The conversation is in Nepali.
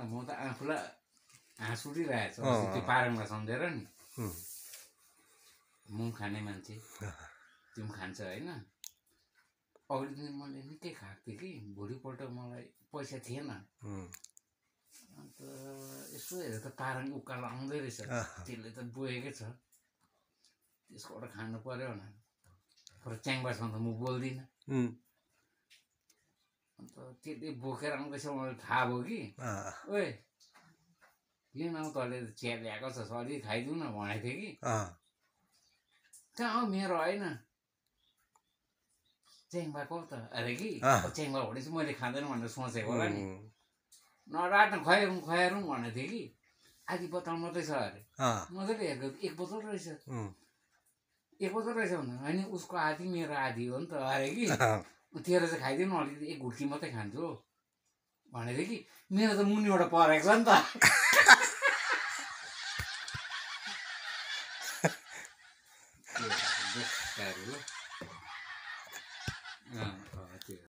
म त आफूलाई हाँस उठिरहेको छ त्यो पारङलाई सम्झेर नि म खाने मान्छे तिमी खान्छ होइन अघिल्लो दिन मैले निकै खाएको थिएँ कि भोलिपल्ट मलाई पैसा थिएन अन्त यसो हेरेर त पारङ उकालो आउँदै रहेछ त्यसले त बोकेकै छ त्यसको एउटा खानु पर्यो भनेर तर च्याङबासँग त म बोल्दिनँ अन्त त्यसले बोकेर आउँदैछ मलाई थाहा भयो कि ओए लिन आऊ तैँले चिया ल्याएको छ अलि खाइदिउँ न भनेको थिएँ कि कहाँ हो मेरो होइन च्याङबाको त अरे कि च्याङबा भने चाहिँ मैले खाँदैन भनेर सोचेको होला नि नराट्न खुवाइरौँ खुवाइरौँ भनेको थिएँ कि आधी बोतल मात्रै छ अरे मजाले हेरेको एक बोतल रहेछ भन्दा होइन उसको आधी मेरो आधी हो नि त अरे कि तेरो चाहिँ खाइदिउँ अलिकति एक घुट्की मात्रै खान्छु हो भनेको थिएँ कि मेरो त मुनिबाट परेको छ नि त